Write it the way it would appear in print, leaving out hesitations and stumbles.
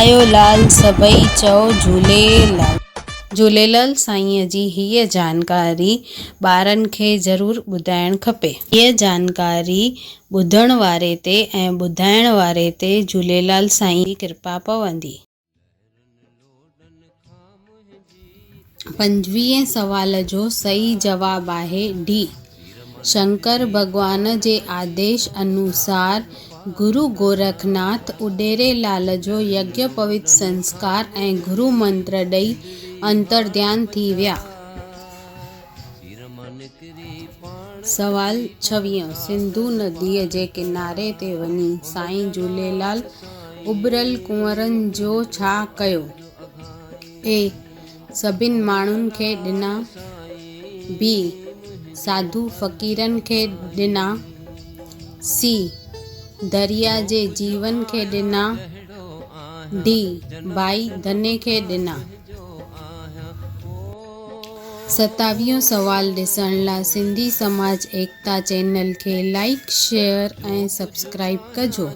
آيو لال سڀئي چئو جهوليلال. جهوليلال سائينء جي هيء جانڪاري ٻارن کي ضرور ٻڌائڻ کپي. هيء جانڪاري ٻڌڻ واري تي ۽ ٻڌائڻ واري تي جهوليلال سائين جي ڪرپا پوندي. پنجويهين سوال جو صحيح جواب آهي ڊي. شنڪر ڀڳوان جي آديش انوسار گرو گورکناٿ اڏيري لال جو يگيوپويت سنسڪار ۽ گرو منتر ڏئي انترڌيان ٿي ويا. سوال ڇويهون، سنڌو نديء جي ڪناري تي وڃي سائين جهوليلال اٻريل ڪنورن جو ڇا ڪيو؟ اي. سڀن ماڻهن کي ڏنا. بي. ساڌو فقيرن کي ڏنا. سي. دريا جي جيون کي ڏنا. ڊي. ڀائي ڌني کي ڏنا. ستاويهون سوال ڏسڻ لا سنڌي سماج ايڪتا چينل کي لائيڪ شيئر ۽ سبسڪرائيب ڪجو.